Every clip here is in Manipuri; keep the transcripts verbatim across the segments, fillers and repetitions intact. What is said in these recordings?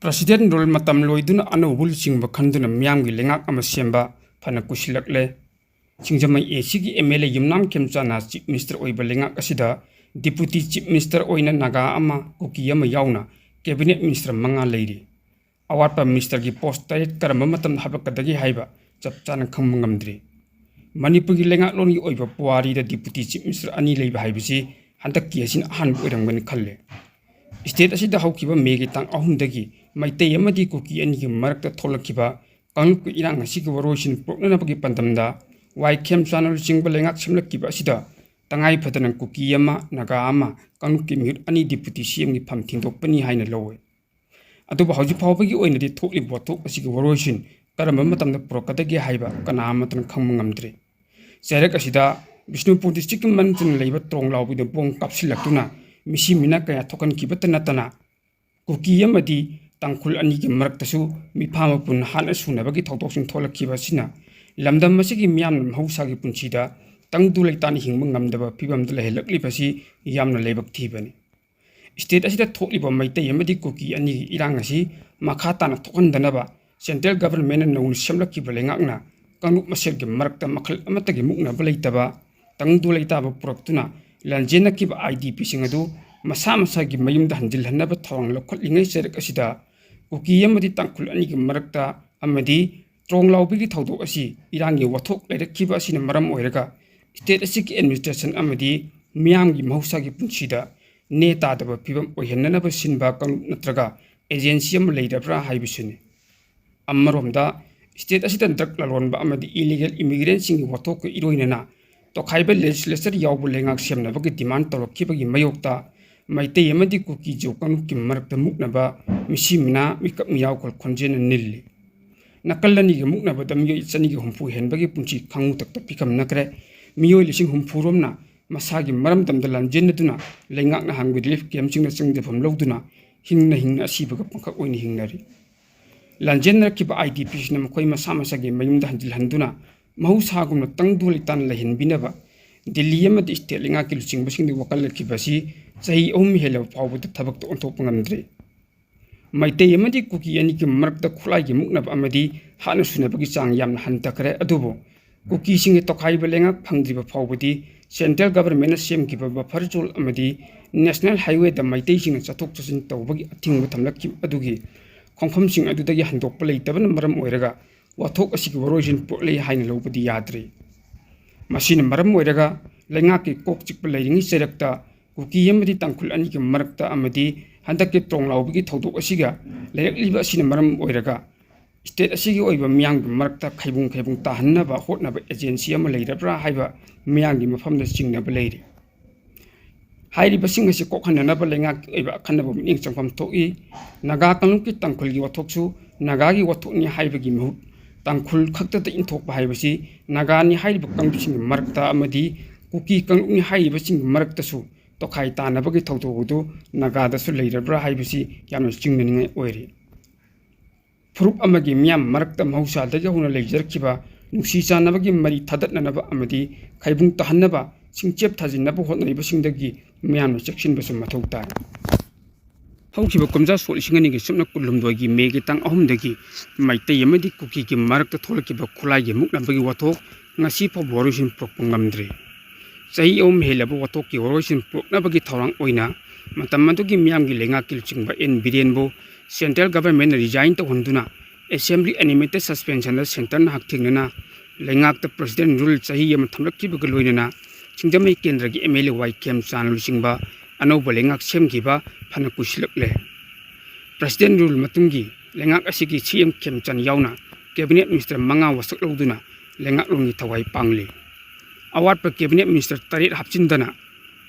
President rule ꯃꯇꯝ ꯂꯣꯏꯗꯨꯅ ꯑꯅꯧꯕ ꯂꯨꯆꯤꯡꯕ ꯈꯟꯗꯨꯅ ꯃꯤꯌꯥꯝꯒꯤ ꯂꯩꯉꯥꯛ ꯑꯃ ꯁꯦꯝꯕ ꯐꯅ ꯀꯨꯏꯁꯤꯜꯂꯛꯂꯦ꯫ ꯁꯤꯡꯖꯃꯩ A Cꯒꯤ M L A Yumnam ꯈꯦꯝꯆꯥꯅ Chief Minister ꯑꯣꯏꯕ ꯂꯩꯉꯥꯛ ꯑꯁꯤꯗ Deputy Chief Minister ꯑꯣꯏꯅ ꯅꯥꯒꯥ ꯑꯃ, ꯀꯨꯀꯤ ꯑꯃ ꯌꯥꯎꯅ Cabinet Minister ꯃꯉꯥ ꯂꯩꯔꯤ꯫ ꯑꯋꯥꯠꯄ ministerꯒꯤ post ꯇꯔꯦꯠ ꯀꯔꯝꯕ ꯃꯇꯝꯗ ꯍꯥꯞꯂꯛꯀꯗꯒꯦ ꯍꯥꯏꯕ ꯆꯞ ꯆꯥꯅ ꯈꯪꯕ ꯉꯝꯗ꯭ꯔꯤ꯫ ꯃꯅꯤꯄꯨꯔꯒꯤ ꯂꯩꯉꯥꯛꯂꯣꯟꯒꯤ ꯑꯣꯏꯕ ꯄꯨꯋꯥꯔꯤꯗ Deputy Chief Minister ꯑꯅꯤ ꯂꯩꯕ ꯍꯥꯏꯕꯁꯤ ꯍꯟꯗꯛꯀꯤ ꯑꯁꯤꯅ ꯑꯍꯥꯟꯕ ꯑꯣꯏꯔꯝꯒꯅꯤ ꯈꯜꯂꯦ꯫ State ꯑꯁꯤꯗ ꯍꯧꯈꯤꯕ Mayꯒꯤ ꯇꯥꯡ ꯑꯍꯨꯝꯗꯒꯤ ꯃꯩꯇꯩ ꯑꯃꯗꯤ ꯀꯨꯀꯤ ꯑꯅꯤꯒꯤ ꯃꯔꯛꯇ ꯊꯣꯛꯂꯛꯈꯤꯕ ꯀꯥꯡꯂꯨꯞꯀꯤ ꯏꯔꯥꯡ ꯑꯁꯤꯒꯤ ꯋꯥꯔꯣꯏꯁꯤꯟ ꯄꯨꯔꯛꯅꯅꯕꯒꯤ ꯄꯥꯟꯗꯝꯗ ꯋꯥꯏ ꯈꯦꯝꯆꯥꯅ ꯂꯨꯆꯤꯡꯕ ꯂꯩꯉꯥꯛ ꯁꯦꯝꯂꯛꯈꯤꯕ ꯑꯁꯤꯗ ꯇꯉꯥꯏ ꯐꯗꯅ ꯀꯨꯀꯤ ꯑꯃ, ꯅꯥꯒꯥ ꯑꯃ, ꯀꯥꯡꯂꯨꯞꯀꯤ ꯃꯤꯍꯨꯠ ꯑꯅꯤ Deputy CMꯒꯤ ꯐꯝ ꯊꯤꯟꯗꯣꯛꯄꯅꯤ ꯍꯥꯏꯅ ꯂꯧꯏ꯫ ꯑꯗꯨꯕꯨ ꯍꯧꯖꯤꯛ ꯐꯥꯎꯕꯒꯤ ꯑꯣꯏꯅꯗꯤ ꯊꯣꯛꯂꯤꯕ ꯋꯥꯊꯣꯛ ꯑꯁꯤꯒꯤ ꯋꯥꯔꯣꯏꯁꯤꯟ ꯀꯔꯝꯕ ꯃꯇꯝꯗ ꯄꯨꯔꯛꯀꯗꯒꯦ ꯍꯥꯏꯕ ꯀꯅꯥ ꯑꯃꯠꯇꯅ ꯈꯪꯕ ꯉꯝꯗ꯭ꯔꯤ꯫ ꯆꯩꯔꯛ ꯑꯁꯤꯗ ꯕꯤꯁꯅꯨꯄꯨꯔ districtꯀꯤ ꯃꯅꯨꯡꯗ ꯂꯩꯕ ꯇ꯭ꯔꯣꯡ ꯂꯥꯎꯕꯤꯗ ꯕꯣꯝ ꯀꯥꯞꯁꯤꯜꯂꯛꯇꯨꯅ ꯃꯤꯁꯤ ꯃꯤꯅꯥ ꯀꯌꯥ ꯊꯣꯛꯍꯟꯈꯤꯕꯇ ꯅꯠꯇꯅ ꯀꯨꯀꯤ ꯑꯃꯗꯤ ꯇꯥꯡꯈꯨꯜ ꯑꯅꯤꯒꯤ ꯃꯔꯛꯇꯁꯨ ꯃꯤꯐꯥ ꯃꯄꯨꯟ ꯍꯥꯠꯅ ꯁꯨꯅꯕꯒꯤ ꯊꯧꯗꯣꯛꯁꯤꯡ ꯊꯣꯛꯂꯛꯈꯤꯕ ꯑꯁꯤꯅ ꯂꯝꯗꯝ ꯑꯁꯤꯒꯤ ꯃꯤꯌꯥꯝꯅ ꯃꯍꯧꯁꯥꯒꯤ ꯄꯨꯟꯁꯤꯗ ꯇꯪꯗꯨ ꯂꯩꯇꯥꯅ ꯍꯤꯡꯕ ꯉꯝꯗꯕ ꯐꯤꯕꯝꯗ ꯂꯩꯍꯜꯂꯛꯂꯤꯕ ꯑꯁꯤ ꯌꯥꯝꯅ ꯂꯥꯏꯕꯛ ꯊꯤꯕꯅꯤ꯫ State ꯑꯁꯤꯗ ꯊꯣꯛꯂꯤꯕ ꯃꯩꯇꯩ ꯑꯃꯗꯤ ꯀꯨꯀꯤ ꯑꯅꯤꯒꯤ ꯏꯔꯥꯡ ꯑꯁꯤ ꯃꯈꯥ ꯇꯥꯅ ꯊꯣꯛꯍꯟꯗꯅꯕ central governmentꯅ ꯅꯧꯅ ꯁꯦꯝꯂꯛꯈꯤꯕ ꯂꯩꯉꯥꯛꯅ ꯀꯥꯡꯂꯨꯞ ꯃꯁꯦꯜꯒꯤ ꯃꯔꯛꯇ ꯃꯈꯜ ꯑꯃꯠꯇꯒꯤ ꯃꯨꯛꯅꯕ ꯂꯩꯇꯕ ꯇꯪꯗꯨ ꯂꯩꯇꯥꯕ ꯄꯨꯔꯛꯇꯨꯅ ꯂꯥꯟꯖꯦꯟꯅꯈꯤꯕ IDPꯁꯤꯡ ꯑꯗꯨ ꯃꯁꯥ ꯃꯁꯥꯒꯤ ꯃꯌꯨꯝꯗ ꯍꯟꯖꯤꯜꯍꯟꯅꯕ ꯊꯧꯔꯥꯡ ꯂꯧꯈꯠꯂꯤꯉꯩ ꯆꯩꯔꯛ ꯑꯁꯤꯗ ꯀꯨꯀꯤ ꯑꯃꯗꯤ ꯇꯥꯡꯈꯨꯜ ꯑꯅꯤꯒꯤ ꯃꯔꯛꯇ ꯑꯃꯗꯤ ꯇ꯭ꯔꯣꯡ ꯂꯥꯎꯕꯤꯒꯤ ꯊꯧꯗꯣꯛ ꯑꯁꯤ ꯏꯔꯥꯡꯒꯤ ꯋꯥꯊꯣꯛ ꯂꯩꯔꯛꯈꯤꯕ ꯑꯁꯤꯅ ꯃꯔꯝ ꯑꯣꯏꯔꯒ state ꯑꯁꯤꯒꯤ administration ꯑꯃꯗꯤ ꯃꯤꯌꯥꯝꯒꯤ ꯃꯍꯧꯁꯥꯒꯤ ꯄꯨꯟꯁꯤꯗ ꯅꯦ ꯇꯥꯗꯕ ꯐꯤꯕꯝ ꯑꯣꯏꯍꯟꯅꯅꯕ ꯁꯤꯟꯕ ꯀꯥꯡꯂꯨꯞ ꯅꯠꯇ꯭ꯔꯒ agency ꯑꯃ ꯂꯩꯔꯕ꯭ꯔꯥ ꯍꯥꯏꯕꯁꯤꯅꯤ꯫ ꯑꯃꯔꯣꯝꯗ state ꯑꯁꯤꯗ drug ꯂꯂꯣꯟꯕ ꯑꯃꯗꯤ illegal immigrantꯁꯤꯡꯒꯤ ꯋꯥꯊꯣꯛꯀ ꯏꯔꯣꯏꯅꯅ ꯇꯣꯈꯥꯏꯕ legislature ꯌꯥꯎꯕ ꯂꯩꯉꯥꯛ ꯁꯦꯝꯅꯕꯒꯤ demand ꯇꯧꯔꯛꯈꯤꯕꯒꯤ ꯃꯥꯌꯣꯛꯇ ꯃꯩꯇꯩ ꯑꯃꯗꯤ ꯀꯨꯀꯤ ꯖꯤꯑꯣ ꯀꯥꯡꯂꯨꯞꯀꯤ ꯃꯔꯛꯇ ꯃꯨꯛꯅꯕ ꯃꯤꯁꯤ ꯃꯤꯅꯥ ꯃꯤꯀꯞ ꯃꯤꯌꯥꯎꯈꯣꯜ ꯈꯣꯟꯖꯦꯜꯅ ꯅꯤꯜꯂꯤ꯫ ꯅꯥꯀꯜ ꯑꯅꯤꯒꯤ ꯃꯨꯛꯅꯕꯗ ꯃꯤꯑꯣꯏ ꯆꯅꯤꯒ ꯍꯨꯝꯐꯨ ꯍꯦꯟꯕꯒꯤ ꯄꯨꯟꯁꯤ ꯈꯥꯡꯉꯨ ꯇꯛꯇ ꯄꯤꯈꯝꯅꯈ꯭ꯔꯦ꯫ ꯃꯤꯑꯣꯏ ꯂꯤꯁꯤꯡ ꯍꯨꯝꯐꯨ ꯔꯣꯝꯅ ꯃꯁꯥꯒꯤ ꯃꯔꯝꯗꯝꯗ ꯂꯥꯟꯖꯦꯟꯅꯗꯨꯅ ꯂꯩꯉꯥꯛꯅ ꯍꯥꯡꯕ relief campꯁꯤꯡꯗ ꯆꯪꯖꯐꯝ ꯂꯧꯗꯨꯅ ꯍꯤꯡꯅ ꯍꯤꯡꯅ ꯑꯁꯤꯕꯒ ꯄꯪꯈꯛ ꯑꯣꯏꯅ ꯍꯤꯡꯅꯔꯤ꯫ ꯂꯥꯟꯖꯦꯟꯅꯔꯛꯈꯤꯕ IDPꯁꯤꯡꯅ ꯃꯈꯣꯏ ꯃꯁꯥ ꯃꯁꯥꯒꯤ ꯃꯌꯨꯝꯗ ꯍꯟꯖꯤꯜꯍꯟꯗꯨꯅ ꯃꯍꯧꯁꯥꯒꯨꯝꯅ ꯇꯪꯗꯨ ꯂꯩꯇꯥꯅ ꯂꯩꯍꯟꯕꯤꯅꯕ ꯗꯤꯜꯂꯤ ꯑꯃꯗꯤ state ꯂꯩꯉꯥꯛꯀꯤ ꯂꯨꯆꯤꯡꯕꯁꯤꯡꯗ ꯋꯥꯀꯜꯂꯛꯈꯤꯕ ꯑꯁꯤ ꯆꯍꯤ ꯑꯍꯨꯝ ꯍꯦꯜꯂꯕ ꯐꯥꯎꯕꯗ ꯊꯕꯛꯇ ꯑꯣꯟꯊꯣꯛꯄ ꯉꯝꯗ꯭ꯔꯤ꯫ ꯃꯩꯇꯩ ꯑꯃꯗꯤ ꯀꯨꯀꯤ ꯑꯅꯤꯒꯤ ꯃꯔꯛꯇ ꯈꯨꯠꯂꯥꯏꯒꯤ ꯃꯨꯛꯅꯕ ꯑꯃꯗꯤ ꯍꯥꯠꯅ ꯁꯨꯅꯕꯒꯤ ꯆꯥꯡ ꯌꯥꯝꯅ ꯍꯟꯊꯈ꯭ꯔꯦ꯫ ꯑꯗꯨꯕꯨ ꯀꯨꯀꯤꯁꯤꯡꯒꯤ ꯇꯣꯈꯥꯏꯕ ꯂꯩꯉꯥꯛ ꯐꯪꯗ꯭ꯔꯤꯕ ꯐꯥꯎꯕꯗꯤ central governmentꯅ ꯁꯦꯝꯈꯤꯕ buffer zone ꯑꯃꯗꯤ national highwayꯗ ꯃꯩꯇꯩꯁꯤꯡꯅ ꯆꯠꯊꯣꯛ ꯆꯠꯁꯤꯟ ꯇꯧꯕꯒꯤ ꯑꯊꯤꯡꯕ ꯊꯝꯂꯛꯈꯤꯕ ꯑꯗꯨꯒꯤ ꯈꯣꯡꯐꯝꯁꯤꯡ ꯑꯗꯨꯗꯒꯤ ꯍꯟꯗꯣꯛꯄ ꯂꯩꯇꯕꯅ ꯃꯔꯝ ꯑꯣꯏꯔꯒ ꯋꯥꯊꯣꯛ ꯑꯁꯤꯒꯤ ꯋꯥꯔꯣꯏꯁꯤꯟ ꯄꯨꯔꯛꯂꯦ ꯍꯥꯏꯅ ꯂꯧꯕꯗꯤ ꯌꯥꯗ꯭ꯔꯤ꯫ ꯃꯁꯤꯅ ꯃꯔꯝ ꯑꯣꯏꯔꯒ ꯂꯩꯉꯥꯛꯀꯤ ꯀꯣꯛ ꯆꯤꯛꯄ ꯂꯩꯔꯤꯉꯩ ꯆꯩꯔꯛꯇ ꯀꯨꯀꯤ ꯑꯃꯗꯤ ꯇꯥꯡꯈꯨꯜ ꯑꯅꯤꯒꯤ ꯃꯔꯛꯇ ꯑꯃꯗꯤ ꯍꯟꯗꯛꯀꯤ ꯇ꯭ꯔꯣꯡ ꯂꯥꯎꯕꯒꯤ ꯊꯧꯗꯣꯛ ꯑꯁꯤꯒ ꯂꯩꯔꯛꯂꯤꯕ ꯑꯁꯤꯅ ꯃꯔꯝ ꯑꯣꯏꯔꯒ state ꯑꯁꯤꯒꯤ ꯑꯣꯏꯕ ꯃꯤꯌꯥꯝꯒꯤ ꯃꯔꯛꯇ ꯈꯥꯏꯕꯨꯡ ꯈꯥꯏꯕꯨꯡ ꯇꯥꯍꯟꯅꯕ ꯍꯣꯠꯅꯕ agency ꯑꯃ ꯂꯩꯔꯕ꯭ꯔꯥ ꯍꯥꯏꯕ ꯃꯤꯌꯥꯝꯒꯤ ꯃꯐꯝꯗ ꯆꯤꯡꯅꯕ ꯂꯩꯔꯤ꯫ ꯍꯥꯏꯔꯤꯕꯁꯤꯡ ꯑꯁꯤ ꯀꯣꯛꯍꯟꯅꯅꯕ ꯂꯩꯉꯥꯛꯀꯤ ꯑꯣꯏꯕ ꯑꯈꯟꯅꯕ ꯃꯤꯠꯌꯦꯡ ꯆꯪꯐꯝ ꯊꯣꯛꯏ꯫ ꯅꯥꯒꯥ ꯀꯥꯡꯂꯨꯞꯀꯤ ꯇꯥꯡꯈꯨꯜꯒꯤ ꯋꯥꯊꯣꯛꯁꯨ ꯅꯥꯒꯥꯒꯤ ꯋꯥꯊꯣꯛꯅꯤ ꯍꯥꯏꯕꯒꯤ ꯃꯍꯨꯠ ꯇꯥꯡꯈꯨꯜ ꯈꯛꯇꯗ ꯏꯟꯊꯣꯛꯄ ꯍꯥꯏꯕꯁꯤ ꯅꯥꯒꯥꯅꯤ ꯍꯥꯏꯔꯤꯕ ꯀꯥꯡꯂꯨꯞꯁꯤꯡꯒꯤ ꯃꯔꯛꯇ ꯑꯃꯗꯤ ꯀꯨꯀꯤ ꯀꯥꯡꯂꯨꯞꯅꯤ ꯍꯥꯏꯔꯤꯕꯁꯤꯡꯒꯤ ꯃꯔꯛꯇꯁꯨ ꯇꯣꯈꯥꯏ ꯇꯥꯅꯕꯒꯤ ꯊꯧꯗꯣꯛ ꯑꯗꯨ ꯅꯥꯒꯥꯗꯁꯨ ꯂꯩꯔꯕ꯭ꯔꯥ ꯍꯥꯏꯕꯁꯤ ꯌꯥꯝꯅ ꯆꯤꯡꯅꯅꯤꯡꯉꯥꯏ ꯑꯣꯏꯔꯤ꯫ ꯐꯨꯔꯨꯞ ꯑꯃꯒꯤ ꯃꯤꯌꯥꯝ ꯃꯔꯛꯇ ꯃꯍꯧꯁꯥꯗꯒꯤ ꯍꯧꯅ ꯂꯩꯖꯔꯛꯈꯤꯕ ꯅꯨꯡꯁꯤ ꯆꯥꯟꯅꯕꯒꯤ ꯃꯔꯤ ꯊꯥꯗꯠꯅꯅꯕ ꯑꯃꯗꯤ ꯈꯥꯏꯕꯨꯡ ꯇꯥꯍꯟꯅꯕ ꯁꯤꯡꯆꯦꯞ ꯊꯥꯖꯤꯟꯅꯕ ꯍꯣꯠꯅꯔꯤꯕꯁꯤꯡꯗꯒꯤ ꯃꯤꯌꯥꯝꯅ ꯆꯦꯛꯁꯤꯟꯕꯁꯨ ꯃꯊꯧ ꯇꯥꯏ꯫ ꯍꯧꯈꯤꯕ ꯀꯨꯝꯖꯥ ꯁꯣꯛ ꯂꯤꯁꯤꯡ ꯑꯅꯤꯒ ꯁꯨꯞꯅ ꯀꯨꯟꯍꯨꯝꯗꯣꯏꯒꯤ ꯃꯦꯒꯤ ꯇꯥꯡ ꯑꯍꯨꯝꯗꯒꯤ ꯃꯩꯇꯩ ꯑꯃꯗꯤ ꯀꯨꯀꯤꯒꯤ ꯃꯔꯛꯇ ꯊꯣꯛꯂꯛꯈꯤꯕ ꯈꯨꯠꯂꯥꯏꯒꯤ ꯃꯨꯛꯅꯕꯒꯤ ꯋꯥꯊꯣꯛ ꯉꯁꯤ ꯐꯥꯎꯕ ꯋꯥꯔꯣꯏꯁꯤꯟ ꯄꯨꯔꯛꯄ ꯉꯝꯗ꯭ꯔꯤ꯫ ꯆꯍꯤ ꯑꯍꯨꯝ ꯍꯦꯜꯂꯕ ꯋꯥꯊꯣꯛꯀꯤ ꯋꯥꯔꯣꯏꯁꯤꯟ ꯄꯨꯔꯛꯅꯕꯒꯤ ꯊꯧꯔꯥꯡ ꯑꯣꯏꯅ ꯃꯇꯝ ꯑꯗꯨꯒꯤ ꯃꯤꯌꯥꯝꯒꯤ ꯂꯩꯉꯥꯛꯀꯤ ꯂꯨꯆꯤꯡꯕ ꯑꯦꯟ ꯕꯤꯔꯦꯟꯕꯨ central governmentꯅ resign ꯇꯧꯍꯟꯗꯨꯅ assembly animated suspensionꯗ centreꯅ ꯍꯛꯊꯦꯡꯅꯅ ꯂꯩꯉꯥꯛꯇ president rule ꯆꯍꯤ ꯑꯃ ꯊꯝꯂꯛꯈꯤꯕꯒ ꯂꯣꯏꯅꯅ ꯁꯤꯡꯖꯃꯩ ꯀꯦꯟꯗ꯭ꯔꯒꯤ MLA ꯋꯥꯏ ꯈꯦꯝꯆꯥꯟ ꯂꯨꯆꯤꯡꯕ ꯑꯅꯧꯕ ꯂꯩꯉꯥꯛ ꯁꯦꯝꯈꯤꯕ ꯐꯅ ꯀꯨꯏꯁꯤꯜꯂꯛꯂꯦ꯫ President rule ꯃꯇꯨꯡꯒꯤ ꯂꯩꯉꯥꯛ ꯑꯁꯤꯒꯤ CM ꯈꯦꯝꯆꯥꯟ ꯌꯥꯎꯅ cabinet minister ꯃꯉꯥ ꯋꯥꯁꯛ ꯂꯧꯗꯨꯅ ꯂꯩꯉꯥꯛꯂꯣꯟꯒꯤ ꯊꯋꯥꯏ ꯄꯥꯡꯂꯤ꯫ ꯑꯋꯥꯠꯄ cabinet minister ꯇꯔꯦꯠ ꯍꯥꯞꯆꯤꯟꯗꯅ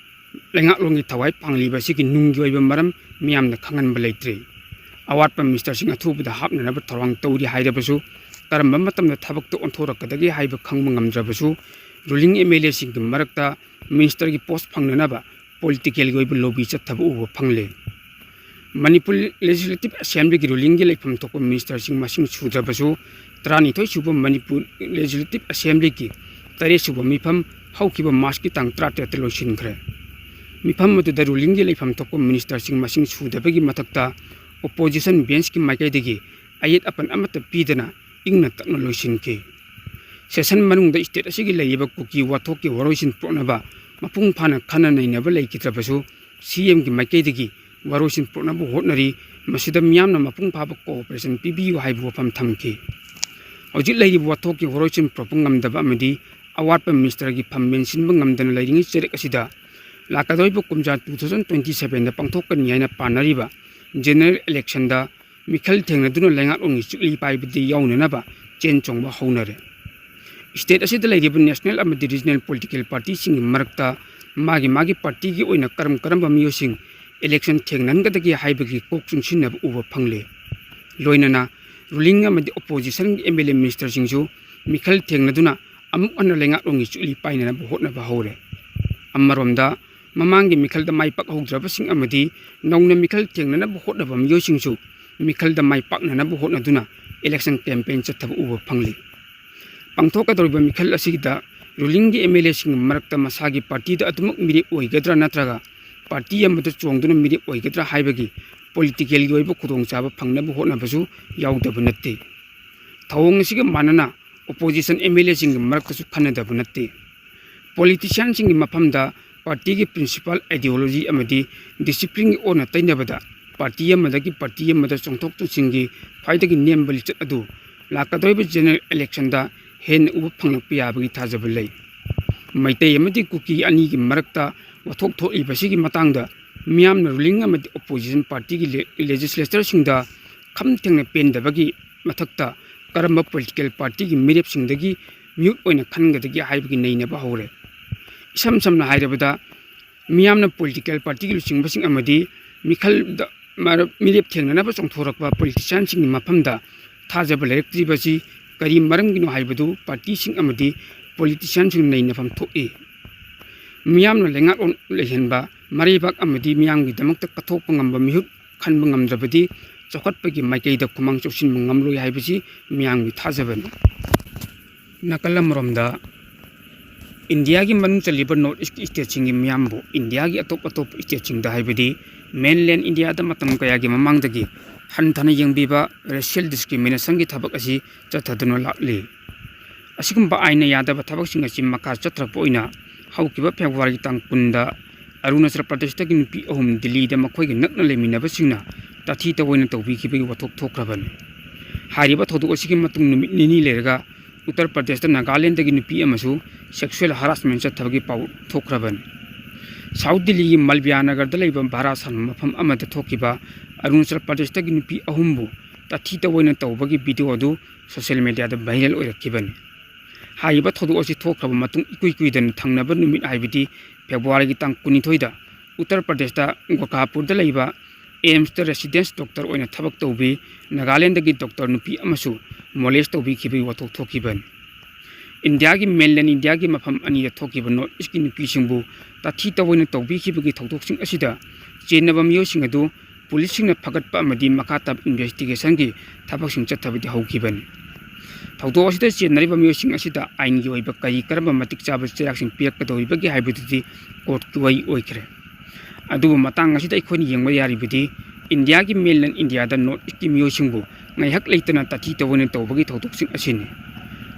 ꯂꯩꯉꯥꯛꯂꯣꯟꯒꯤ ꯊꯋꯥꯏ ꯄꯥꯡꯂꯤꯕ ꯑꯁꯤꯒꯤ ꯅꯨꯡꯒꯤ ꯑꯣꯏꯕ ꯃꯔꯝ ꯃꯤꯌꯥꯝꯅ ꯈꯪꯍꯟꯕ ꯂꯩꯇ꯭ꯔꯤ꯫ ꯑꯋꯥꯠꯄ ministerꯁꯤꯡ ꯑꯊꯨꯕꯗ ꯍꯥꯞꯅꯅꯕ ꯊꯧꯔꯥꯡ ꯇꯧꯔꯤ ꯍꯥꯏꯔꯕꯁꯨ ꯀꯔꯝꯕ ꯃꯇꯝꯗ ꯊꯕꯛꯇ ꯑꯣꯟꯊꯣꯔꯛꯀꯗꯒꯦ ꯍꯥꯏꯕ ꯈꯪꯕ ꯉꯝꯗ꯭ꯔꯕꯁꯨ ruling MLAꯁꯤꯡꯒꯤ ꯃꯔꯛꯇ ministerꯒꯤ post ꯐꯪꯅꯅꯕ politicalꯒꯤ ꯑꯣꯏꯕ lobby ꯆꯠꯊꯕ ꯎꯕ ꯐꯪꯂꯦ꯫ ꯃꯅꯤꯄꯨꯔ Legislative Assemblyꯒꯤ rulingꯒꯤ ꯂꯩꯐꯝ ꯊꯣꯛꯄ ministerꯁꯤꯡ ꯃꯁꯤꯡ ꯁꯨꯗ꯭ꯔꯕꯁꯨ ꯇꯔꯥꯅꯤꯊꯣꯏ ꯁꯨꯕ ꯃꯅꯤꯄꯨꯔ Legislative Assemblyꯒꯤ ꯇꯔꯦꯠ ꯁꯨꯕ ꯃꯤꯐꯝ ꯍꯧꯈꯤꯕ Marchꯀꯤ ꯇꯥꯡ ꯇꯔꯥꯇꯔꯦꯠꯇ ꯂꯣꯏꯁꯤꯟꯈ꯭ꯔꯦ꯫ ꯃꯤꯐꯝ ꯑꯗꯨꯗ rulingꯒꯤ ꯂꯩꯐꯝ ꯊꯣꯛꯄ ministerꯁꯤꯡ ꯃꯁꯤꯡ ꯁꯨꯗꯕꯒꯤ ꯃꯊꯛꯇ ꯑꯣꯄꯣꯖꯤꯁꯟ ꯕꯦꯟꯁꯀꯤ ꯃꯥꯏꯀꯩꯗꯒꯤ ꯑꯌꯦꯠ ꯑꯄꯟ ꯑꯃꯠꯇ ꯄꯤꯗꯅ ꯏꯪꯅ ꯇꯞꯅ ꯂꯣꯏꯁꯤꯟꯈꯤ꯫ ꯁꯦꯁꯟ ꯃꯅꯨꯡꯗ ꯁ꯭ꯇꯦꯠ ꯑꯁꯤꯒꯤ ꯂꯩꯔꯤꯕ ꯀꯨꯀꯤ ꯋꯥꯊꯣꯛꯀꯤ ꯋꯥꯔꯣꯏꯁꯤꯟ ꯄꯨꯔꯛꯅꯕ ꯃꯄꯨꯡ ꯐꯥꯅ ꯈꯟꯅ ꯅꯩꯅꯕ ꯂꯩꯈꯤꯗ꯭ꯔꯕꯁꯨ, ꯁꯤ ꯑꯦꯝꯒꯤ ꯃꯥꯏꯀꯩꯗꯒꯤ ꯋꯥꯔꯣꯏꯁꯤꯟ ꯄꯨꯔꯛꯅꯕ ꯍꯣꯠꯅꯔꯤ, ꯃꯁꯤꯗ ꯃꯤꯌꯥꯝꯅ ꯃꯄꯨꯡ ꯐꯥꯕ ꯀꯣꯑꯣꯄꯔꯦꯁꯟ ꯄꯤꯕꯤꯌꯨ ꯍꯥꯏꯕ ꯋꯥꯐꯝ ꯊꯝꯈꯤ꯫ ꯍꯧꯖꯤꯛ ꯂꯩꯔꯤꯕ ꯋꯥꯊꯣꯛꯀꯤ ꯋꯥꯔꯣꯏꯁꯤꯟ ꯄꯨꯔꯛꯄ ꯉꯝꯗꯕ ꯑꯃꯗꯤ ꯑꯋꯥꯠꯄ ꯃꯤꯅꯤꯁꯇꯔꯒꯤ ꯐꯝ ꯃꯦꯟꯁꯤꯟꯕ ꯉꯝꯗꯅ ꯂꯩꯔꯤꯉꯩ ꯆꯩꯔꯛ ꯑꯁꯤꯗ ꯂꯥꯛꯀꯗꯧꯔꯤꯕ ꯀꯨꯝꯖꯥ two thousand twenty sevenꯗ ꯄꯥꯡꯊꯣꯛꯀꯅꯤ ꯍꯥꯏꯅ ꯄꯥꯅꯔꯤꯕ ꯖꯦꯅꯔꯦꯜ ꯏꯂꯦꯛꯁꯟꯗ ꯃꯤꯈꯜ ꯊꯦꯡꯅꯗꯨꯅ ꯂꯩꯉꯥꯛꯂꯣꯟꯒꯤ ꯆꯨꯛꯂꯤ ꯄꯥꯏꯕꯗꯤ ꯌꯥꯎꯅꯅꯕ ꯆꯦꯟ ꯆꯣꯡꯕ ꯍꯧꯅꯔꯦ꯫ ꯁ꯭ꯇꯦꯠ ꯑꯁꯤꯗ ꯂꯩꯔꯤꯕ ꯅꯦꯁꯅꯦꯜ ꯑꯃꯗꯤ ꯔꯤꯖꯅꯦꯜ ꯄꯣꯂꯤꯇꯤꯀꯦꯜ ꯄꯥꯔꯇꯤꯁꯤꯡꯒꯤ ꯃꯔꯛꯇ ꯃꯥꯒꯤ ꯃꯥꯒꯤ ꯄꯥꯔꯇꯤꯒꯤ ꯑꯣꯏꯅ ꯀꯔꯝ ꯀꯔꯝꯕ ꯃꯤꯑꯣꯏꯁꯤꯡ ꯏꯂꯦꯛꯁꯟ ꯊꯦꯡꯅꯍꯟꯒꯗꯒꯦ ꯍꯥꯏꯕꯒꯤ ꯀꯣꯛ ꯆꯨꯡꯁꯤꯟꯅꯕ ꯎꯕ ꯐꯪꯂꯦ꯫ ꯂꯣꯏꯅꯅ ꯔꯨꯂꯤꯡ ꯑꯃꯗꯤ ꯑꯣꯄꯣꯖꯤꯁꯟꯒꯤ ꯑꯦꯝ ꯑꯦꯜ ꯑꯦ ꯃꯤꯅꯤꯁꯇꯔꯁꯤꯡꯁꯨ ꯃꯤꯈꯜ ꯊꯦꯡꯅꯗꯨꯅ ꯑꯃꯨꯛ ꯍꯟꯅ ꯂꯩꯉꯥꯛꯂꯣꯟꯒꯤ ꯆꯨꯛꯂꯤ ꯄꯥꯏꯅꯅꯕ ꯍꯣꯠꯅꯕ ꯍꯧꯔꯦ꯫ ꯑꯃꯔꯣꯝꯗ ꯃꯃꯥꯡꯒꯤ ꯃꯤꯈꯜꯗ ꯃꯥꯏ ꯄꯥꯛꯍꯧꯗ꯭ꯔꯕꯁꯤꯡ ꯑꯃꯗꯤ ꯅꯧꯅ ꯃꯤꯈꯜ ꯊꯦꯡꯅꯅꯕ ꯍꯣꯠꯅꯕ ꯃꯤꯑꯣꯏꯁꯤꯡꯁꯨ ꯃꯤꯈꯜꯗ ꯃꯥꯏ ꯄꯥꯛꯅꯅꯕ ꯍꯣꯠꯅꯗꯨꯅ ꯏꯂꯦꯛꯁꯟ ꯀꯦꯝꯄꯦꯟ ꯆꯠꯊꯕ ꯎꯕ ꯐꯪꯂꯤ꯫ ꯄꯥꯡꯊꯣꯛꯀꯗꯧꯔꯤꯕ ꯃꯤꯈꯜ ꯑꯁꯤꯗ ꯔꯨꯂꯤꯡꯒꯤ ꯑꯦꯝ ꯑꯦꯜ ꯑꯦꯁꯤꯡꯒꯤ ꯃꯔꯛꯇ ꯃꯁꯥꯒꯤ ꯄꯥꯔꯇꯤꯗ ꯑꯗꯨꯃꯛ ꯃꯤꯔꯦꯞ ꯑꯣꯏꯒꯗ꯭ꯔꯥ ꯅꯠꯇ꯭ꯔꯒ ꯄꯥꯔꯇꯤ ꯑꯃꯗ ꯆꯣꯡꯗꯨꯅ ꯃꯤꯔꯦꯞ ꯑꯣꯏꯒꯗ꯭ꯔꯥ ꯍꯥꯏꯕꯒꯤ ꯄꯣꯂꯤꯇꯤꯀꯦꯜꯒꯤ ꯑꯣꯏꯕ ꯈꯨꯗꯣꯡꯆꯥꯕ ꯐꯪꯅꯕ ꯍꯣꯠꯅꯕꯁꯨ ꯌꯥꯎꯗꯕ ꯅꯠꯇꯦ꯫ ꯊꯧꯑꯣꯡ ꯑꯁꯤꯒ ꯃꯥꯟꯅꯅ ꯑꯣꯄꯣꯖꯤꯁꯟ ꯑꯦꯝ ꯑꯦꯜ ꯑꯦꯁꯤꯡꯒꯤ ꯃꯔꯛꯇꯁꯨ ꯈꯟꯅꯗꯕ ꯅꯠꯇꯦ꯫ ꯄꯣꯂꯤꯇꯤꯁꯤꯌꯥꯟꯁꯤꯡꯒꯤ ꯃꯐꯝꯗ ꯄꯥꯔꯇꯤꯒꯤ ꯄ꯭ꯔꯤꯟꯁꯤꯄꯥꯜ ꯑꯥꯏꯗꯤꯌꯣꯂꯣꯖꯤ ꯑꯃꯗꯤ ꯗꯤꯁꯤꯄ꯭ꯂꯤꯟꯒꯤ ꯑꯣꯟꯅ ꯇꯩꯅꯕꯗ ꯄꯥꯔꯇꯤ ꯑꯃꯗꯒꯤ ꯄꯥꯔꯇꯤ ꯑꯃꯗ ꯆꯣꯡꯊꯣꯛ ꯆꯣꯡꯁꯤꯟꯒꯤ ꯈ꯭ꯋꯥꯏꯗꯒꯤ ꯅꯦꯝꯕ ꯂꯤꯆꯠ ꯑꯗꯨ ꯂꯥꯛꯀꯗꯧꯔꯤꯕ ꯖꯦꯅꯔꯦꯜ ꯏꯂꯦꯛꯁꯟꯗ ꯍꯦꯟꯅ ꯎꯕ ꯐꯪꯂꯛꯄ ꯌꯥꯕꯒꯤ ꯊꯥꯖꯕ ꯂꯩ꯫ ꯃꯩꯇꯩ ꯑꯃꯗꯤ ꯀꯨꯀꯤ ꯑꯅꯤꯒꯤ ꯃꯔꯛꯇ ꯋꯥꯊꯣꯛ ꯊꯣꯛꯂꯤꯕꯁꯤꯒꯤ ꯃꯇꯥꯡꯗ ꯃꯤꯌꯥꯝꯅ ꯔꯨꯂꯤꯡ ꯑꯃꯗꯤ ꯑꯣꯄꯣꯖꯤꯁꯟ ꯄꯥꯔꯇꯤꯒꯤ ꯂꯦ-, ꯂꯦꯖꯤꯁꯂꯦꯆꯔꯁꯤꯡꯗ ꯈꯝ ꯊꯦꯡꯅ ꯄꯦꯟꯗꯕꯒꯤ ꯃꯊꯛꯇ ꯀꯔꯝꯕ ꯄꯣꯂꯤꯇꯤꯀꯦꯜ ꯄꯥꯔꯇꯤꯒꯤ ꯃꯤꯔꯦꯞꯁꯤꯡꯗꯒꯤ ꯃꯤꯍꯨꯠ ꯑꯣꯏꯅ ꯈꯟꯒꯗꯒꯦ ꯍꯥꯏꯕꯒꯤ ꯅꯩꯅꯕ ꯍꯧꯔꯦ꯫ ꯏꯁꯝ ꯁꯝꯅ ꯍꯥꯏꯔꯕꯗ, ꯃꯤꯌꯥꯝꯅ ꯄꯣꯂꯤꯇꯤꯀꯦꯜ ꯄꯥꯔꯇꯤꯒꯤ ꯂꯨꯆꯤꯡꯕꯁꯤꯡ ꯑꯃꯗꯤ ꯃꯤꯈꯜꯗ ꯃꯔ-, ꯃꯤꯔꯦꯞ ꯊꯦꯡꯅꯅꯕ ꯆꯣꯡꯊꯣꯔꯛꯄ ꯄꯣꯂꯤꯇꯤꯁꯤꯌꯥꯟꯁꯤꯡꯒꯤ ꯃꯐꯝꯗ ꯊꯥꯖꯕ ꯂꯩꯔꯛꯇ꯭ꯔꯤꯕꯁꯤ ꯀꯔꯤ ꯃꯔꯝꯒꯤꯅꯣ ꯍꯥꯏꯕꯗꯨ ꯄꯥꯔꯇꯤꯁꯤꯡ ꯑꯃꯗꯤ ꯄꯣꯂꯤꯇꯤꯁꯤꯌꯥꯟꯁꯤꯡꯅ ꯅꯩꯅꯐꯝ ꯊꯣꯛꯏ꯫ ꯃꯤꯌꯥꯝꯅ ꯂꯩꯉꯥꯛꯂꯣꯟ ꯂꯩꯍꯟꯕ, ꯃꯔꯩꯕꯥꯛ ꯑꯃꯗꯤ ꯃꯤꯌꯥꯝꯒꯤꯗꯃꯛꯇ ꯀꯠꯊꯣꯛꯄ ꯉꯝꯕ ꯃꯤꯍꯨꯠ ꯈꯟꯕ ꯉꯝꯗ꯭ꯔꯕꯗꯤ ꯆꯥꯎꯈꯠꯄꯒꯤ ꯃꯥꯏꯀꯩꯗ ꯈꯨꯃꯥꯡ ꯆꯥꯎꯁꯤꯟꯕ ꯉꯝꯂꯣꯏ ꯍꯥꯏꯕꯁꯤ ꯃꯤꯌꯥꯝꯒꯤ ꯊꯥꯖꯕꯅꯤ꯫ ꯅꯥꯀꯜ ꯑꯃꯔꯣꯝꯗ ꯏꯟꯗꯤꯌꯥꯒꯤ ꯃꯅꯨꯡ ꯆꯜꯂꯤꯕ ꯅꯣꯔꯠ ꯏꯁꯀꯤ ꯁ꯭ꯇꯦꯠꯁꯤꯡꯒꯤ ꯃꯤꯌꯥꯝꯕꯨ ꯏꯟꯗꯤꯌꯥꯒꯤ ꯑꯇꯣꯞ ꯑꯇꯣꯞꯄ ꯁ꯭ꯇꯦꯠꯁꯤꯡꯗ, ꯍꯥꯏꯕꯗꯤ Mainland India ꯗ ꯃꯇꯝ ꯀꯌꯥꯒꯤ ꯃꯃꯥꯡꯗꯒꯤ ꯍꯟꯊꯅ ꯌꯦꯡꯕꯤꯕ racial discrimination ꯒꯤ ꯊꯕꯛ ꯑꯁꯤ ꯆꯠꯊꯗꯨꯅ ꯂꯥꯛꯂꯤ꯫ ꯑꯁꯤꯒꯨꯝꯕ ꯑꯥꯏꯟꯅ ꯌꯥꯗꯕ ꯊꯕꯛꯁꯤꯡ ꯑꯁꯤ ꯃꯈꯥ ꯆꯠꯊꯔꯛꯄ ꯑꯣꯏꯅ ꯍꯧꯈꯤꯕ February ꯒꯤ ꯇꯥꯡ ꯀꯨꯟꯗ ꯑꯔꯨꯅꯥꯆꯜ ꯄ꯭ꯔꯗꯦꯁꯇꯒꯤ ꯅꯨꯄꯤ ꯑꯍꯨꯝ ꯗꯤꯜꯂꯤꯗ ꯃꯈꯣꯏꯒꯤ ꯅꯛꯅ ꯂꯩꯃꯤꯟꯅꯕꯁꯤꯡꯅ ꯇꯥꯊꯤ ꯇꯧꯑꯣꯏꯅ ꯇꯧꯕꯤꯈꯤꯕꯒꯤ ꯋꯥꯊꯣꯛ ꯊꯣꯛꯈ꯭ꯔꯕꯅꯤ꯫ ꯍꯥꯏꯔꯤꯕ ꯊꯧꯗꯣꯛ ꯑꯁꯤꯒꯤ ꯃꯇꯨꯡ ꯅꯨꯃꯤꯠ ꯅꯤꯅꯤ ꯂꯩꯔꯒ ꯎꯠꯇꯔ ꯄ꯭ꯔꯗꯦꯁꯇ ꯅꯥꯒꯥꯂꯦꯟꯗꯒꯤ ꯅꯨꯄꯤ ꯑꯃꯁꯨ sexual harassment ꯆꯠꯊꯕꯒꯤ ꯄꯥꯎ ꯊꯣꯛꯈ꯭ꯔꯕꯅꯤ꯫ South ꯗꯤꯜꯂꯤꯒꯤ ꯃꯜꯕꯤꯌꯥ ꯅꯒꯔꯗ ꯂꯩꯕ ꯚꯥꯔꯥ ꯁꯥꯟꯕ ꯃꯐꯝ ꯑꯃꯗ ꯊꯣꯛꯈꯤꯕ ꯑꯔꯨꯅꯥꯆꯜ ꯄ꯭ꯔꯗꯦꯁꯇꯒꯤ ꯅꯨꯄꯤ ꯑꯍꯨꯝꯕꯨ ꯇꯥꯊꯤ ꯇꯧꯑꯣꯏꯅ ꯇꯧꯕꯒꯤ video ꯑꯗꯨ social media ꯗ viral ꯑꯣꯏꯔꯛꯈꯤꯕꯅꯤ꯫ ꯍꯥꯏꯔꯤꯕ ꯊꯧꯗꯣꯛ ꯑꯁꯤ ꯊꯣꯛꯈ꯭ꯔꯕ ꯃꯇꯨꯡ ꯏꯀꯨꯏ ꯀꯨꯏꯗꯅ ꯊꯪꯅꯕ ꯅꯨꯃꯤꯠ, ꯍꯥꯏꯕꯗꯤ February ꯒꯤ ꯇꯥꯡ ꯀꯨꯟꯅꯤꯊꯣꯏꯗ ꯎꯠꯇꯔ ꯄ꯭ꯔꯗꯦꯁꯇ ꯒꯣꯔꯈꯥꯄꯨꯔꯗ ꯂꯩꯕ AIIMS ꯇ residence doctor ꯑꯣꯏꯅ ꯊꯕꯛ ꯇꯧꯕꯤ ꯅꯥꯒꯥꯂꯦꯟꯗꯒꯤ doctor ꯅꯨꯄꯤ ꯑꯃꯁꯨ molest ꯇꯧꯕꯤꯈꯤꯕꯒꯤ ꯋꯥꯊꯣꯛ ꯊꯣꯛꯈꯤꯕꯅꯤ꯫ ꯏꯟꯗꯤꯌꯥꯒꯤ mainland ꯏꯟꯗꯤꯌꯥꯒꯤ ꯃꯐꯝ ꯑꯅꯤꯗ ꯊꯣꯛꯈꯤꯕ North East ꯀꯤ ꯅꯨꯄꯤꯁꯤꯡꯕꯨ ꯇꯥꯊꯤ ꯇꯧꯑꯣꯏꯅ ꯇꯧꯕꯤꯈꯤꯕꯒꯤ ꯊꯧꯗꯣꯛꯁꯤꯡ ꯑꯁꯤꯗ ꯆꯦꯟꯅꯕ ꯃꯤꯑꯣꯏꯁꯤꯡ ꯑꯗꯨ ꯄꯨꯂꯤꯁꯁꯤꯡꯅ ꯐꯒꯠꯄ ꯑꯃꯗꯤ ꯃꯈꯥ ꯇꯥꯕ investigation ꯒꯤ ꯊꯕꯛꯁꯤꯡ ꯆꯠꯊꯕꯗꯤ ꯍꯧꯈꯤꯕꯅꯤ꯫ ꯊꯧꯗꯣꯛ ꯑꯁꯤꯗ ꯆꯦꯟꯅꯔꯤꯕ ꯃꯤꯑꯣꯏꯁꯤꯡ ꯑꯁꯤꯗ ꯑꯥꯏꯟꯒꯤ ꯑꯣꯏꯕ ꯀꯔꯤ ꯀꯔꯝꯕ ꯃꯇꯤꯛ ꯆꯥꯕ ꯆꯩꯔꯥꯛꯁꯤꯡ ꯄꯤꯔꯛꯀꯗꯧꯔꯤꯕꯒꯦ ꯍꯥꯏꯕꯗꯨꯗꯤ court ꯀꯤ ꯋꯥꯔꯤ ꯑꯣꯏꯈ꯭ꯔꯦ꯫ ꯑꯗꯨꯕꯨ ꯃꯇꯥꯡ ꯑꯁꯤꯗ ꯑꯩꯈꯣꯏꯅ ꯌꯦꯡꯕ ꯌꯥꯔꯤꯕꯗꯤ ꯏꯟꯗꯤꯌꯥꯒꯤ mainland ꯏꯟꯗꯤꯌꯥꯗ North East ꯀꯤ ꯃꯤꯑꯣꯏꯁꯤꯡꯕꯨ ꯉꯥꯏꯍꯥꯛ ꯂꯩꯇꯅ ꯇꯥꯊꯤ ꯇꯧꯑꯣꯏꯅ ꯇꯧꯕꯒꯤ ꯊꯧꯗꯣꯛꯁꯤꯡ ꯑꯁꯤꯅꯤ꯫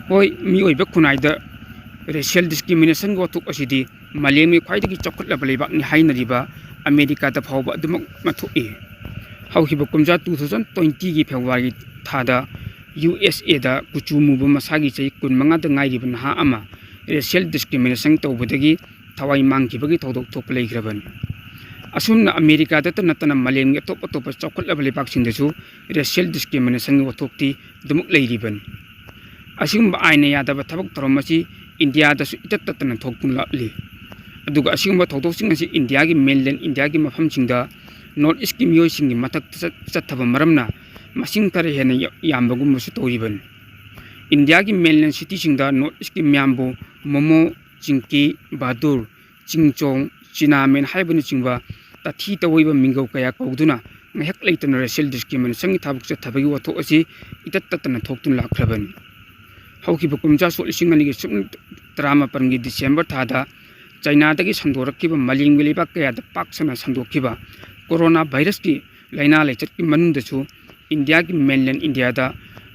ꯍꯣꯏ, ꯃꯤꯑꯣꯏꯕ ꯈꯨꯟꯅꯥꯏꯗ racial discrimination ꯒꯤ ꯋꯥꯊꯣꯛ ꯑꯁꯤꯗꯤ ꯃꯥꯂꯦꯝꯒꯤ ꯈ꯭ꯋꯥꯏꯗꯒꯤ ꯆꯥꯎꯈꯠꯂꯕ ꯂꯩꯕꯥꯛꯅꯤ ꯍꯥꯏꯅꯔꯤꯕ ꯑꯃꯦꯔꯤꯀꯥꯗ ꯐꯥꯎꯕ ꯑꯗꯨꯃꯛ ꯊꯣꯛꯏ꯫ ꯍꯧꯈꯤꯕ ꯀꯨꯝꯖꯥ two thousand twenty ꯒꯤ February ꯊꯥꯗ USA ꯗ ꯀꯨꯆꯨ ꯃꯨꯕ ꯃꯁꯥꯒꯤ ꯆꯍꯤ ꯀꯨꯟꯃꯉꯥꯗ ꯉꯥꯏꯔꯤꯕ ꯅꯍꯥ ꯑꯃ racial discrimination ꯇꯧꯕꯗꯒꯤ ꯊꯋꯥꯏ ꯃꯥꯡꯈꯤꯕꯒꯤ ꯊꯧꯗꯣꯛ ꯊꯣꯛꯄ ꯂꯩꯈ꯭ꯔꯕꯅꯤ꯫ ꯑꯁꯨꯝꯅ ꯑꯃꯦꯔꯤꯀꯥꯗꯇ ꯅꯠꯇꯅ ꯃꯥꯂꯦꯝꯒꯤ ꯑꯇꯣꯞ ꯑꯇꯣꯞꯄ ꯆꯥꯎꯈꯠꯂꯕ ꯂꯩꯕꯥꯛꯁꯤꯡꯗꯁꯨ racial discrimination ꯒꯤ ꯋꯥꯊꯣꯛꯇꯤ ꯑꯗꯨꯃꯛ ꯂꯩꯔꯤꯕꯅꯤ꯫ ꯑꯁꯤꯒꯨꯝꯕ ꯑꯥꯏꯟꯅ ꯌꯥꯗꯕ ꯊꯕꯛ ꯊꯧꯔꯝ ꯑꯁꯤ ꯏꯟꯗꯤꯌꯥꯗꯁꯨ ꯏꯇꯠ ꯇꯠꯇꯅ ꯊꯣꯛꯇꯨꯅ ꯂꯥꯛꯂꯤ꯫ ꯑꯗꯨꯒ ꯑꯁꯤꯒꯨꯝꯕ ꯊꯧꯗꯣꯛꯁꯤꯡ ꯑꯁꯤ ꯏꯟꯗꯤꯌꯥꯒꯤ mainland ꯏꯟꯗꯤꯌꯥꯒꯤ ꯃꯐꯝꯁꯤꯡꯗ North East ꯀꯤ ꯃꯤꯑꯣꯏꯁꯤꯡꯒꯤ ꯃꯊꯛꯇ ꯆꯠ-, ꯆꯠꯊꯕ ꯃꯔꯝꯅ ꯃꯁꯤꯡ ꯈꯔ ꯍꯦꯟꯅ ꯌꯥ-, ꯌꯥꯝꯕꯒꯨꯝꯕꯁꯨ ꯇꯧꯔꯤꯕꯅꯤ꯫ ꯏꯟꯗꯤꯌꯥꯒꯤ mainland city ꯁꯤꯡꯗ North East ꯀꯤ ꯃꯤꯌꯥꯝꯕꯨ ꯃꯣꯃꯣ, ꯆꯤꯡꯀꯤ, ꯕꯍꯥꯗꯨꯔ, ꯆꯤꯡꯆꯣꯡ, ꯆꯤꯅꯥꯃꯦꯟ ꯍꯥꯏꯕꯅꯆꯤꯡꯕ ꯇꯥꯊꯤ ꯇꯧꯑꯣꯏꯕ ꯃꯤꯡꯒꯧ ꯀꯌꯥ ꯀꯧꯗꯨꯅ ꯉꯥꯏꯍꯥꯛ ꯂꯩꯇꯅ racial discrimination ꯒꯤ ꯊꯕꯛ ꯆꯠꯊꯕꯒꯤ ꯋꯥꯊꯣꯛ ꯑꯁꯤ ꯏꯇꯠ ꯇꯠꯇꯅ ꯊꯣꯛꯇꯨꯅ ꯂꯥꯛꯈ꯭ꯔꯕꯅꯤ꯫ ꯍꯧꯈꯤꯕ ꯀꯨꯝꯖꯥ ꯁꯣꯛ ꯂꯤꯁꯤꯡ ꯑꯅꯤꯒꯤ ꯁꯨꯞꯅ ꯇꯔꯥꯃꯥꯄꯟꯒꯤ December ꯊꯥꯗ ꯆꯥꯏꯅꯥꯗꯒꯤ ꯁꯟꯗꯣꯔꯛꯈꯤꯕ ꯃꯥꯂꯦꯝꯒꯤ ꯂꯩꯕꯥꯛ ꯀꯌꯥꯗ ꯄꯥꯛ ꯁꯟꯅ ꯁꯟꯗꯣꯛꯈꯤꯕ ꯀꯣꯔꯣꯅꯥ ꯚꯥꯏꯔꯁꯀꯤ ꯂꯥꯏꯅꯥ ꯂꯥꯏꯆꯠꯀꯤ ꯃꯅꯨꯡꯗꯁꯨ ꯏꯟꯗꯤꯌꯥꯒꯤ mainland ꯏꯟꯗꯤꯌꯥꯗ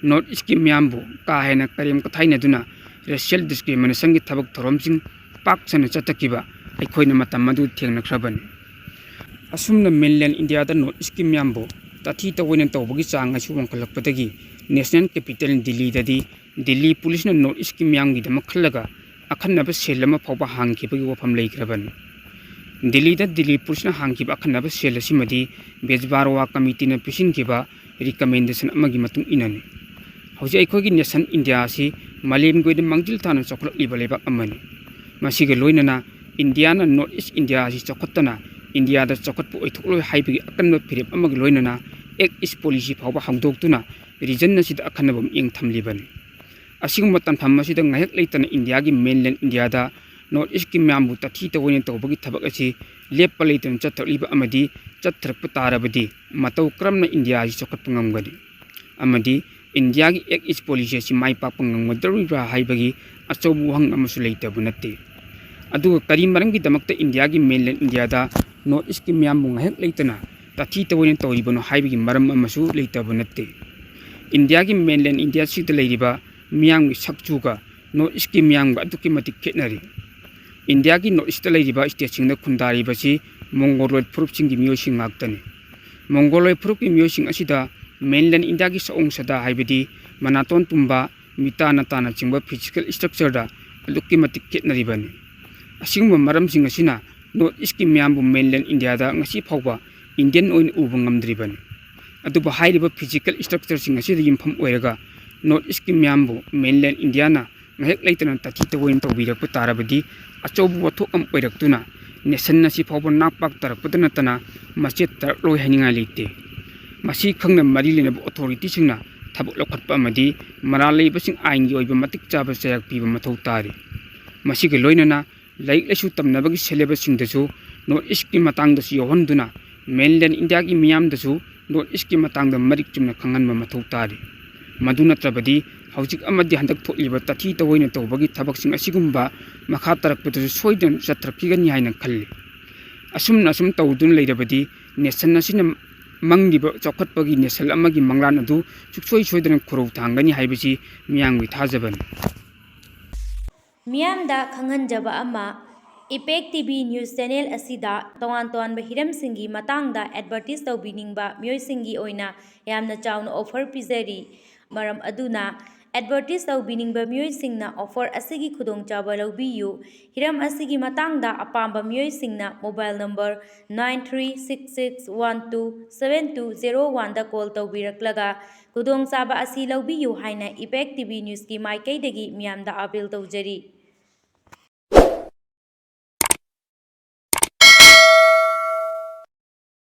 North Eastꯀꯤ ꯃꯤꯌꯥꯝꯕꯨ ꯀꯥ ꯍꯦꯟꯅ ꯀꯔꯦꯝ ꯀꯊꯥꯏꯅꯗꯨꯅ racial discriminationꯒꯤ ꯊꯕꯛ ꯊꯧꯔꯝꯁꯤꯡ ꯄꯥꯛ ꯁꯟꯅ ꯆꯠꯊꯈꯤꯕ ꯑꯩꯈꯣꯏꯅ ꯃꯇꯝ ꯑꯗꯨ ꯊꯦꯡꯅꯈ꯭ꯔꯕꯅꯤ꯫ ꯑꯁꯨꯝꯅ mainland ꯏꯟꯗꯤꯌꯥꯗ North Eastꯀꯤ ꯃꯤꯌꯥꯝꯕꯨ ꯇꯥꯊꯤ ꯇꯧꯑꯣꯏꯅ ꯇꯧꯕꯒꯤ ꯆꯥꯡ ꯑꯁꯤ ꯋꯥꯡꯈꯠꯂꯛꯄꯗꯒꯤ national capital ꯗꯤꯜꯂꯤꯗꯗꯤ ꯗꯤꯜꯂꯤ ꯄꯨꯂꯤꯁꯅ North Eastꯀꯤ ꯃꯤꯌꯥꯝꯒꯤꯗꯃꯛ ꯈꯜꯂꯒ ꯑꯈꯟꯅꯕ cell ꯑꯃ ꯐꯥꯎꯕ ꯍꯥꯡꯈꯤꯕꯒꯤ ꯋꯥꯐꯝ ꯂꯩꯈ꯭ꯔꯕꯅꯤ꯫ ꯗꯤꯜꯂꯤꯗ ꯗꯤꯜꯂꯤ ꯄꯨꯂꯤꯁꯅ ꯍꯥꯡꯈꯤꯕ ꯑꯈꯟꯅꯕ cell ꯑꯁꯤꯃꯗꯤ ꯕꯦꯖꯕꯥꯔꯋꯥ ꯀꯃꯤꯇꯤꯅ ꯄꯤꯁꯤꯟꯈꯤꯕ recommendation ꯑꯃꯒꯤ ꯃꯇꯨꯡ ꯏꯟꯅꯅꯤ꯫ ꯍꯧꯖꯤꯛ ꯑꯩꯈꯣꯏꯒꯤ nation ꯏꯟꯗꯤꯌꯥ ꯑꯁꯤ ꯃꯥꯂꯦꯝꯒꯤ ꯑꯣꯏꯅ ꯃꯥꯡꯖꯤꯜ ꯊꯥꯅ ꯆꯥꯎꯈꯠꯂꯛꯂꯤꯕ ꯂꯩꯕꯥꯛ ꯑꯃꯅꯤ꯫ ꯃꯁꯤꯒ ꯂꯣꯏꯅꯅ ꯏꯟꯗꯤꯌꯥꯅ North East ꯏꯟꯗꯤꯌꯥ ꯑꯁꯤ ꯆꯥꯎꯈꯠꯇꯅ ꯏꯟꯗꯤꯌꯥꯗ ꯆꯥꯎꯈꯠꯄ ꯑꯣꯏꯊꯣꯛꯂꯣꯏ ꯍꯥꯏꯕꯒꯤ ꯑꯀꯟꯕ ꯐꯤꯔꯦꯞ ꯑꯃꯒꯤ ꯂꯣꯏꯅꯅ Act East policy ꯐꯥꯎꯕ ꯍꯧꯗꯣꯛꯇꯨꯅ region ꯑꯁꯤꯗ ꯑꯈꯟꯅꯕ ꯃꯤꯠꯌꯦꯡ ꯊꯝꯂꯤꯕꯅꯤ꯫ ꯑꯁꯤꯒꯨꯝꯕ ꯇꯥꯟꯐꯝ ꯑꯁꯤꯗ ꯉꯥꯏꯍꯥꯛ ꯂꯩꯇꯅ ꯏꯟꯗꯤꯌꯥꯒꯤ mainland ꯏꯟꯗꯤꯌꯥꯗ North Eastꯀꯤ ꯃꯤꯌꯥꯝꯕꯨ ꯇꯥꯊꯤ ꯇꯧꯑꯣꯏꯅ ꯇꯧꯕꯒꯤ ꯊꯕꯛ ꯑꯁꯤ ꯂꯦꯞꯄ ꯂꯩꯇꯅ ꯆꯠꯊꯔꯛꯂꯤꯕ ꯑꯃꯗꯤ ꯆꯠꯊꯔꯛꯄ ꯇꯥꯔꯕꯗꯤ ꯃꯇꯧ ꯀꯔꯝꯅ ꯏꯟꯗꯤꯌꯥ ꯑꯁꯤ ꯆꯥꯎꯈꯠꯄ ꯉꯝꯒꯅꯤ? ꯑꯃꯗꯤ ꯏꯟꯗꯤꯌꯥꯒꯤ Act East policy ꯑꯁꯤ ꯃꯥꯏ ꯄꯥꯛꯄ ꯉꯝꯒꯗꯧꯔꯤꯕ꯭ꯔꯥ ꯍꯥꯏꯕꯒꯤ ꯑꯆꯧꯕ ꯋꯥꯍꯪ ꯑꯃꯁꯨ ꯂꯩꯇꯕ ꯅꯠꯇꯦ꯫ ꯑꯗꯨꯒ ꯀꯔꯤ ꯃꯔꯝꯒꯤꯗꯃꯛꯇ ꯏꯟꯗꯤꯌꯥꯒꯤ mainland ꯏꯟꯗꯤꯌꯥꯗ North Eastꯀꯤ ꯃꯤꯌꯥꯝꯕꯨ ꯉꯥꯏꯍꯥꯛ ꯂꯩꯇꯅ ꯇꯥꯊꯤ ꯇꯧꯑꯣꯏꯅ ꯇꯧꯔꯤꯕꯅꯣ ꯍꯥꯏꯕꯒꯤ ꯃꯔꯝ ꯑꯃꯁꯨ ꯂꯩꯇꯕ ꯅꯠꯇꯦ꯫ ꯏꯟꯗꯤꯌꯥꯒꯤ mainland ꯏꯟꯗꯤꯌꯥꯁꯤꯗ ꯂꯩꯔꯤꯕ ꯃꯤꯌꯥꯝꯒꯤ ꯁꯛꯆꯨꯒ North Eastꯀꯤ ꯃꯤꯌꯥꯝꯒ ꯑꯗꯨꯛꯀꯤ ꯃꯇꯤꯛ ꯈꯦꯠꯅꯔꯤ꯫ ꯏꯟꯗꯤꯌꯥꯒꯤ North Eastꯇ ꯂꯩꯔꯤꯕ stateꯁꯤꯡꯗ ꯈꯨꯟꯗꯥꯔꯤꯕꯁꯤ Mongoloid ꯐꯨꯔꯨꯞꯁꯤꯡꯒꯤ ꯃꯤꯑꯣꯏꯁꯤꯡ ꯉꯥꯛꯇꯅꯤ꯫ Mongoloid ꯐꯨꯔꯨꯞꯀꯤ ꯃꯤꯑꯣꯏꯁꯤꯡ ꯑꯁꯤꯗ mainland ꯏꯟꯗꯤꯌꯥꯒꯤ ꯁꯑꯣꯡ ꯁꯥꯗꯥ ꯍꯥꯏꯕꯗꯤ ꯃꯅꯥꯇꯣꯟ ꯇꯨꯝꯕ, ꯃꯤꯇꯥ ꯅꯥꯇꯥꯅꯆꯤꯡꯕ physical structureꯗ ꯑꯗꯨꯛꯀꯤ ꯃꯇꯤꯛ ꯈꯦꯠꯅꯔꯤꯕꯅꯤ꯫ ꯑꯁꯤꯒꯨꯝꯕ ꯃꯔꯝꯁꯤꯡ ꯑꯁꯤꯅ North Eastꯀꯤ ꯃꯤꯌꯥꯝꯕꯨ mainland ꯏꯟꯗꯤꯌꯥꯗ ꯉꯁꯤ ꯐꯥꯎꯕ Indian ꯑꯣꯏꯅ ꯎꯕ ꯉꯝꯗ꯭ꯔꯤꯕꯅꯤ꯫ ꯑꯗꯨꯕꯨ ꯍꯥꯏꯔꯤꯕ physical structureꯁꯤꯡ ꯑꯁꯤꯗ ꯌꯨꯝꯐꯝ ꯑꯣꯏꯔꯒ North Eastꯀꯤ ꯃꯤꯌꯥꯝꯕꯨ mainland ꯏꯟꯗꯤꯌꯥꯅ ꯉꯥꯏꯍꯥꯛ ꯂꯩꯇꯅ ꯇꯥꯊꯤ ꯇꯧꯑꯣꯏꯅ ꯇꯧꯕꯤꯔꯛꯄ ꯇꯥꯔꯕꯗꯤ ꯑꯆꯧꯕ ꯋꯥꯊꯣꯛ ꯑꯃ ꯑꯣꯏꯔꯛꯇꯨꯅ nation ꯑꯁꯤ ꯐꯥꯎꯕ ꯅꯥꯛ ꯄꯥꯛ ꯇꯥꯔꯛꯄꯗ ꯅꯠꯇꯅ ꯃꯆꯦꯠ ꯇꯥꯔꯛꯂꯣꯏ ꯍꯥꯏꯅꯤꯡꯉꯥꯏ ꯂꯩꯇꯦ꯫ ꯃꯁꯤ ꯈꯪꯅ ꯃꯔꯤ ꯂꯩꯅꯕ authorityꯁꯤꯡꯅ ꯊꯕꯛ ꯂꯧꯈꯠꯄ ꯑꯃꯗꯤ ꯃꯔꯥꯜ ꯂꯩꯕꯁꯤꯡ ꯑꯥꯏꯟꯒꯤ ꯑꯣꯏꯕ ꯃꯇꯤꯛ ꯆꯥꯕ ꯆꯩꯔꯥꯛ ꯄꯤꯕ ꯃꯊꯧ ꯇꯥꯔꯤ꯫ ꯃꯁꯤꯒ ꯂꯣꯏꯅꯅ ꯂꯥꯏꯔꯤꯛ ꯂꯥꯏꯁꯨ ꯇꯝꯅꯕꯒꯤ syllabusꯁꯤꯡꯗꯁꯨ North Eastꯀꯤ ꯃꯇꯥꯡꯗꯁꯨ ꯌꯥꯎꯍꯟꯗꯨꯅ mainland ꯏꯟꯗꯤꯌꯥꯒꯤ ꯃꯤꯌꯥꯝꯗꯁꯨ North Eastꯀꯤ ꯃꯇꯥꯡꯗ ꯃꯔꯤꯛ ꯆꯨꯝꯅ ꯈꯪꯍꯟꯕ ꯃꯊꯧ ꯇꯥꯔꯤ꯫ ꯃꯗꯨ ꯅꯠꯇ꯭ꯔꯕꯗꯤ ꯍꯧꯖꯤꯛ ꯑꯃꯗꯤ ꯍꯟꯗꯛ ꯊꯣꯛꯂꯤꯕ ꯇꯥꯊꯤ ꯇꯧꯑꯣꯏꯅ ꯇꯧꯕꯒꯤ ꯊꯕꯛꯁꯤꯡ ꯑꯁꯤꯒꯨꯝꯕ ꯃꯈꯥ ꯇꯥꯔꯛꯄꯗꯁꯨ ꯁꯣꯏꯗꯅ ꯆꯠꯊꯔꯛꯈꯤꯒꯅꯤ ꯍꯥꯏꯅ ꯈꯜꯂꯤ꯫ ꯑꯁꯨꯝꯅ ꯑꯁꯨꯝ ꯇꯧꯗꯨꯅ ꯂꯩꯔꯕꯗꯤ ꯅꯦꯁꯟ ꯑꯁꯤꯅ ꯃꯪꯂꯤꯕ ꯆꯥꯎꯈꯠꯄꯒꯤ ꯅꯦꯁꯟ ꯑꯃꯒꯤ ꯃꯪꯂꯥꯟ ꯑꯗꯨ ꯁꯨꯡꯁꯣꯏ ꯁꯣꯏꯗꯅ ꯈꯨꯔꯧ ꯊꯥꯡꯒꯅꯤ ꯍꯥꯏꯕꯁꯤ ꯃꯤꯌꯥꯝꯒꯤ ꯊꯥꯖꯕꯅꯤ꯫ ꯃꯤꯌꯥꯝꯗ ꯈꯪꯍꯟꯖꯕ ꯑꯃ, ꯏꯄꯦꯛ ꯇꯤ ꯚꯤ ꯅ꯭ꯌꯨꯁ ꯆꯦꯅꯦꯜ ꯑꯁꯤꯗ ꯇꯣꯉꯥꯟ ꯇꯣꯉꯥꯟꯕ ꯍꯤꯔꯝꯁꯤꯡꯒꯤ ꯃꯇꯥꯡꯗ ꯑꯦꯗꯚꯔꯇꯤꯁ ꯇꯧꯕꯤꯅꯤꯡꯕ ꯃꯤꯑꯣꯏꯁꯤꯡꯒꯤ ꯑꯣꯏꯅ ꯌꯥꯝꯅ ꯆꯥꯎꯅ ꯑꯣꯐꯔ ꯄꯤꯖꯔꯤ꯫ ꯃꯔꯝ ꯑꯗꯨꯅ, ꯑꯦꯗꯚꯔꯇꯤꯁ ꯇꯧꯕꯤꯅꯤꯡꯕ ꯃꯤꯑꯣꯏꯁꯤꯡꯅ ꯑꯣꯐꯔ ꯑꯁꯤꯒꯤ ꯈꯨꯗꯣꯡꯆꯥꯕ ꯂꯧꯕꯤꯌꯨ꯫ ꯍꯤꯔꯝ ꯑꯁꯤꯒꯤ ꯃꯇꯥꯡꯗ ꯑꯄꯥꯝꯕ ꯃꯤꯑꯣꯏꯁꯤꯡꯅ mobile number nine three six six one two seven two zero ꯋꯥꯟꯗ ꯀꯣꯜ ꯇꯧꯕꯤꯔꯛꯂꯒ ꯈꯨꯗꯣꯡꯆꯥꯕ ꯑꯁꯤ ꯂꯧꯕꯤꯌꯨ ꯍꯥꯏꯅ ꯏꯄꯦꯛ ꯇꯤ ꯚꯤ ꯅ꯭ꯌꯨꯁꯀꯤ ꯃꯥꯏꯀꯩꯗꯒꯤ ꯃꯤꯌꯥꯝꯗ ꯑꯥꯄꯤꯜ ꯇꯧꯖꯔꯤ꯫